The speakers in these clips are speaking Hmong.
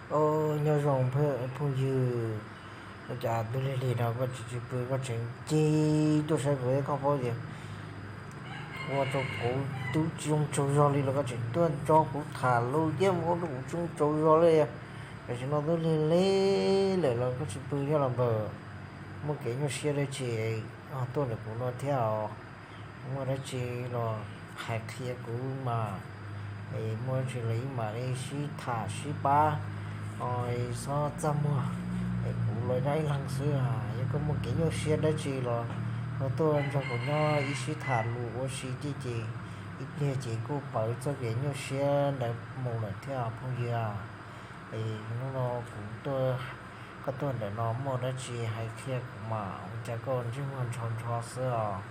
Os, nyob zoo phooj ywg, ua cas twb lig lig no koj tsis tsis pw, koj tseem ncig tuaj saib kuv thiab? Koj paub tias ua rau kuv twb tsis zoo tsaug zog li los koj tseem tuaj nrog kuv tham lus thiab ua rau kuv tsis zoo tsaug zog li. Tam sim no twb lig lig lawm los koj tsis pw thiab los npawg? Muaj kev nyuaj siab dab tsi tuaj ntawm kuv no thiab os? Muaj dab tsi los hais qhia kuv mas, es muaj dab tsi los wb mam li sib tham sib pab, txhob txaj muag, es kuv los nyob ib leeg xwb. Yog koj muaj kev nyuaj siab dab tsi los ho tuaj nrog kuv nyob ib sib tham lus ua si thiab ces ib pliag ces kuj pawv txoj kev nyuaj siab ntawd mus lawm thiab phooj ywg. Es hnub no kuv tuaj, koj tuaj ntawm no muaj dab tsi hais qhia kuv mas, ua cas koj ntsej muag nrho nrho xwb os?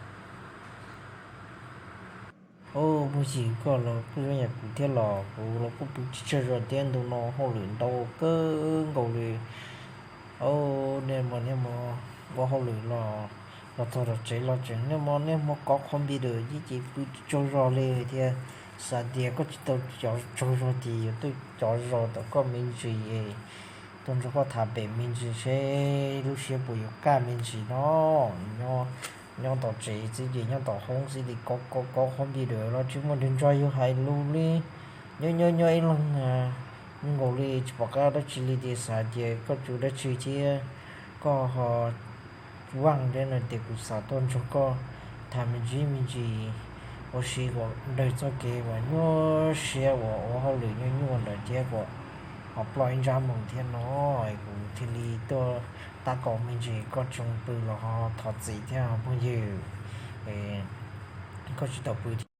Os, phooj ywg, koj los kuj zoo yam kuv thiab los, kuv los kuj pw tsis tsaug zog thiab, ntu no hauj lwm ntau kawg nkaus li. Os, niaj hmo niaj hmo ua hauj lwm los, los txog tom tsev los tseem niaj hmo niaj hmo kov qhov npis dawm ces pw tsis tsaug zog li thiab. Xav tias koj tsis tau cov tsaug zog ces yuav tuaj cov zog tom koj me ntsis, tuaj nrog koj tham pem me ntsis seb lub siab puas yuav kaj me ntsis no. Nyob tom tsev xwb ces nyob tom hoob xwb ces kov kov kov qhov npis dawm los tsis muaj neeg nrog yus hais lus li. Nyob nyob nyob ib leeg nkaus li tsis pom qab dab tsi li ces xav tias koj tsum dab tsi thiab koj ho vaj thiab no ces kuv xav tuaj nrog koj tham me ntsis me ntsis ua si kom daws txoj kev uas nyuaj siab uas ua hauj lwm nyuaj nyuaj ntawd thiab kom ho ploj ib ntsab mus thiab no. Kuv thiaj li tuaj tab kaum me ntsis, koj tsis pw los ho thov txim thiab phooj ywg. Koj tsis tau pw thiab.